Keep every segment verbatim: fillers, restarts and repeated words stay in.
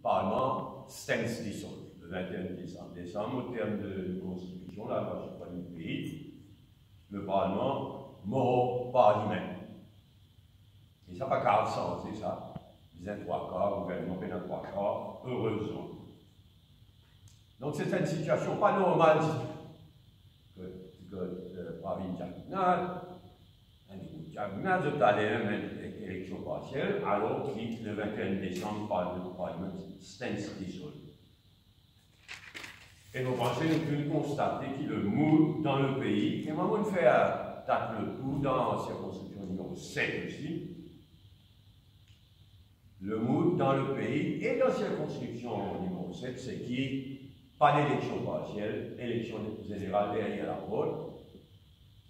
Parlman stand dissolve le vingt et un décembre. Décembre, au terme de la Constitution, la loi suprême du pays, le Parlement mort par lui-même. E sa pa kapav sanze sa. Bizin trwa kar, gouvernman pena trwa kar, erezman. Donk, se enn sitiasion pa normal ditou. Ke, ke, euh, parmi Diagonal, enn group Diagonal, zot ale mem enn eleksion parsiel, alor ki le vingt et un décembre, par, par exemple, stand dissolve. E mo panse nou tou konstate ki le mood dan le pei, e mo, mo fer dat le tour dan sirkonskripsion nimero set osi. Le mood dan le pei e dan sirkonskripsion nimero set, se ki pa d'eleksion parsiel, eleksion zeneral deryer laport,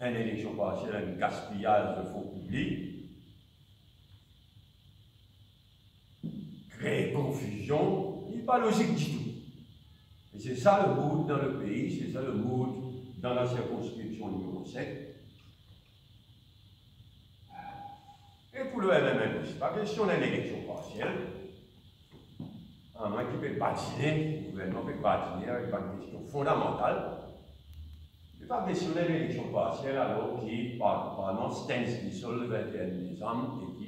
enn eleksion parsiel, enn gaspiyaz de fon piblik, kree konfizion, li pa lozik ditou. E se sa le mood dan le pei, se sa le mood dan la sirkonskripsion nimero set. E pou le M M N osi, pa kestion enn eleksion parsiel. Amwin ki pe badine, gouvernman pe badine avek bann kestion fondamantal. Li pa kestion enn eleksion parsiel alor ki par, Parlement stand dissolve le vingt et un décembre e ki